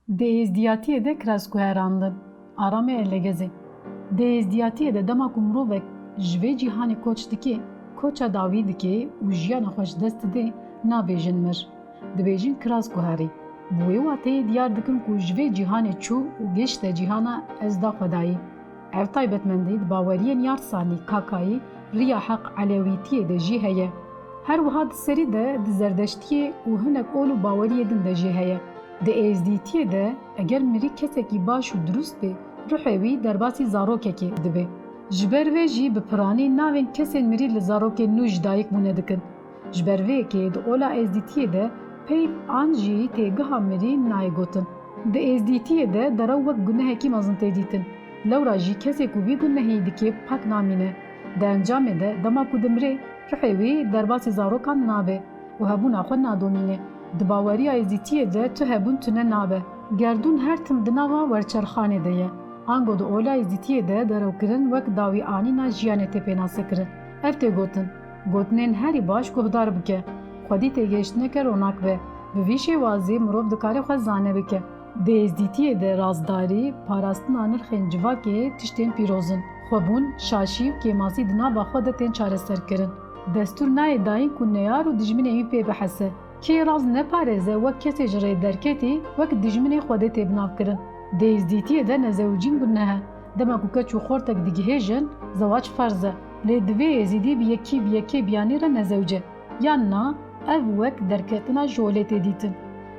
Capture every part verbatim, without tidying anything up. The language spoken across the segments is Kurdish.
Di êzdiyatiyê de kiras guherandin. Aramê Elegezê. Di êzdiyatiyê de dema ku mirovek ji vê cîhanê koç dike, koça dawî dike û jiyana xwe ji dest dide, nabêjin mir. Dibêjin kiras guherî. Bi wê wateyê diyar dikin ku ji vê cîhanê çû û gihişte cîhana ezda xwe dayî. Ev taybetmendî di baweriyên yarsanî, kakayî, riya heq, elewîtiyê de jî heye. Her wiha di serî de di zerdeştiyê û hinek ol û baweriyê din de jî heye. Di êzdîtiyê de eger mirî kesekî baş û dirust bê, ruhê wî derbasî zarokekê dibe. Ji ber vê jî bi piranî navên kesên mirî li zarokên nû ji dayik bûne dikin. Ji ber vê yekê di ola êzdîtiyê de peyv an jî têgiha mirî nayê gotin. Di êzdîtiyê de derew wek gunehekî mezin tê dîtin. Lewra jî kesê ku vî gunehî dike pak namîne. Di encamê de dema ku dimrê, ruhê wî derbasî zarokan nabe û hebûna xwe nadomîne. Di baweriya êzdîtiyê de tu hebûn tune nabe. Gerdûn her tim di nava werçerxanê de ye. Ango di ola êzdîtiyê de derewkirin wek dawî anîna jiyanê tê pênasekirin. Ev tê gotin, gotinên herî baş guhdar bike. Xwedî têgihiştineke ronak be. Bi vî şêwazê mirov dikare xwe zane bike. Di êzdîtiyê de rastdarî, parastina nirxên civakê tiştên pîroz in. Xwebûn, şaşî û kêmasî di nava xwe de tên çareserkirin. Destûr nayê dayîn ku neyar û dijminê wî pê bihese. Kê rast neparêze wek kesê ji rê derketî, wek dijminê Xwedê tê binavkirin. Di êzdîtiyê de nezewicîn guneh e. Dema ku keç û xortek digihêjin, zewac ferz e. Lê divê êzîdî bi yekî bi yekê biyanî re nezewce. Yan na, ev wek derketina ji holê tê dîtin.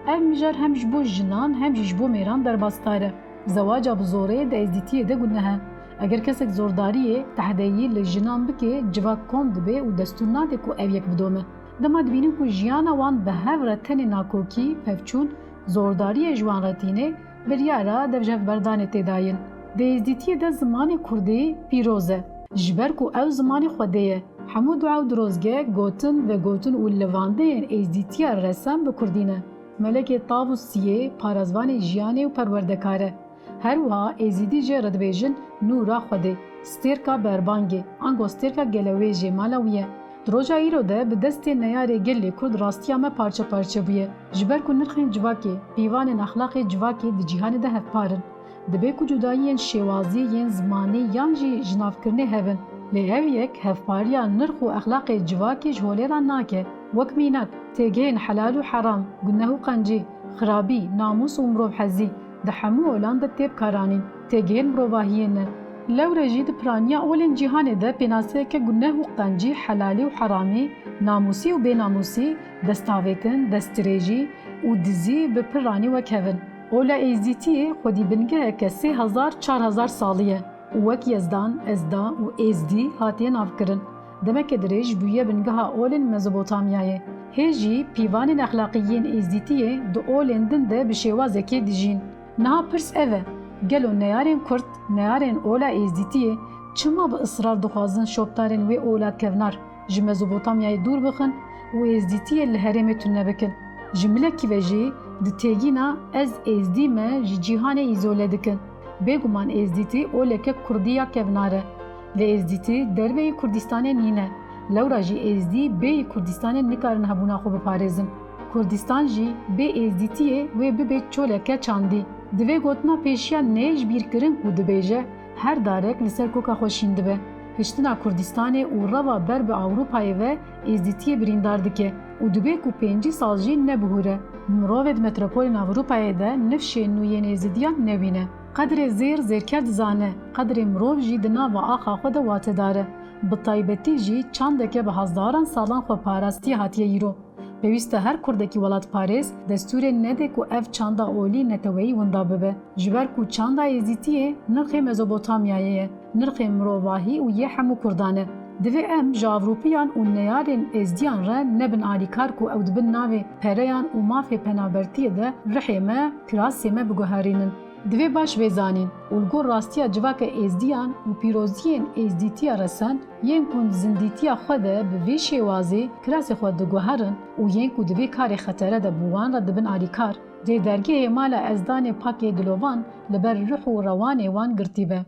Ev mijar hem ji bo jinan hem jî ji bo mêran derbasdar e. Zewaca bi zorê di êzdîtiyê de guneh e. Eger kesek zordariyê, tehdeyî li jinan bike, civak kom dibe û destûr nade ku ev yek bidome. Dema dibînin ku jiyana wan bi hev re tenê nakokî, pevçûn, zordariyê ji wan re tîne, biryara devjevberdanê tê dayîn. Di êzdîtiyê de zimanê kurdî pîroz e. Ji ber ku ew zimanê Xwedê ye. Hemû dua û dirozge, gotin, vegotin û livandeyên êzdîtiya resen bi kurdî ne. Melekê tav û siyê, parezvanê jiyanê û perwerdekar e. Her wiha êzîdî jê re dibêjin nûra Xwedê, stêrka berbangê, ango stêrka gelewêjê mala wî ye. Di roja îro de bi destê neyarê gelê kurd rastiya me parçe parçe bûye. Ji ber ku nirxên civakê, pîvanên exlaqê civakê di cîhanê de hevpar in. Dibe ku cudayiyên şêwazî yên zimanî yan jî jinavkirinê hebin. Lê ev yek hevpariya nirx û exlaqê civakê ji holê re nake. Wek mînak, têgihên helal û heram, guneh û qencî, xirabî, namûs û mirovhezî di hemû olan de tê bikaranîn. Têgihên mirovahiyê ne. Lewre jî di piraniya olên cîhanê de pênaseyeke guneh û qencî, helalî û heramî, namûsî û bênamûsî, destavêtin, destdirêjî û dizî bi piranî wek hev in. Ola Êzdîtiyê xwedî bingeheke sê hezar çar hezar salî ye û wek Yezdan, Ezda û Êzdî hatiye navkirin. Demeke dirêj bûye bingeha olên Mezopotamyayê. Hê jî pîvanên exlaqî yên Êzdîtiyê di olên din de bi şêwazekê dijîn. Niha pirs ev e, gelo neyarên kurd, neyarên ola Êzdîtiyê çima bi israr dixwazin şopdarên wê ola kevnar ji Mezopotamyayê dûr bixin û Êzdîtiyê li herêmê tune bikin? Ji milekî ve jî di têgîna ez Êzdî me ji cîhanê îzole dikin. Bêguman Êzdîtî oleke kurdî ya kevnar e. Lê Êzdîtî derveyî Kurdistanê nîne. Lewra jî Êzdî bêyî Kurdistanê nikarin hebûna xwe biparêzin. Kurdistan jî bê Êzdîtiyê wê bibe çoleke çandî. Divê gotina pêşiya neyê ji bîr kirin ku dibêje, her darek li ser koka xwe şîn dibe. Hiştina Kurdistanê û reva ber bi Ewropayê ve Êzdîtiyê birîndar dike û dibe ku pêncî sal jî nebihûre. Mirovê di metropolên Ewropayê de nifşên nû yên Êzidiyan nebîne. Qedrê zêr zêrker dizane, qedrê mirov jî di nava axa xwe de watedar e. Bi taybetî jî çandeke bi hezdaran salan xwe parastiye hatiye îro. Pêwîst e her kurdekî welatparêz destûrê nede ku ev çanda olî neteweyî winda bibe. Ji ber ku çanda Êzîtiyê nirxê Mezopotamyayê ye, nirxê mirovahî û yê hemû kurdan e. Divê em ji Ewropiyan û neyarên Êzdiyan re nebin alîkar ku ew di bin navê pereyan û mafê penabertiyê de rihê me, kirasê me biguherînin. Divê baş vê zanîn û li gor rastiya civaka Êzdiyan û pîroziyên Êzdîtiya resen, yên ku di zindîtiya xwe de bi vî şêwazê kirasê xwe diguherin û yên ku di vê karê xetere de bi wan re dibin alîkar, dê dergehê mala Ezdanê Pakê Dilovan li ber ruh û rewanê wan girtî be.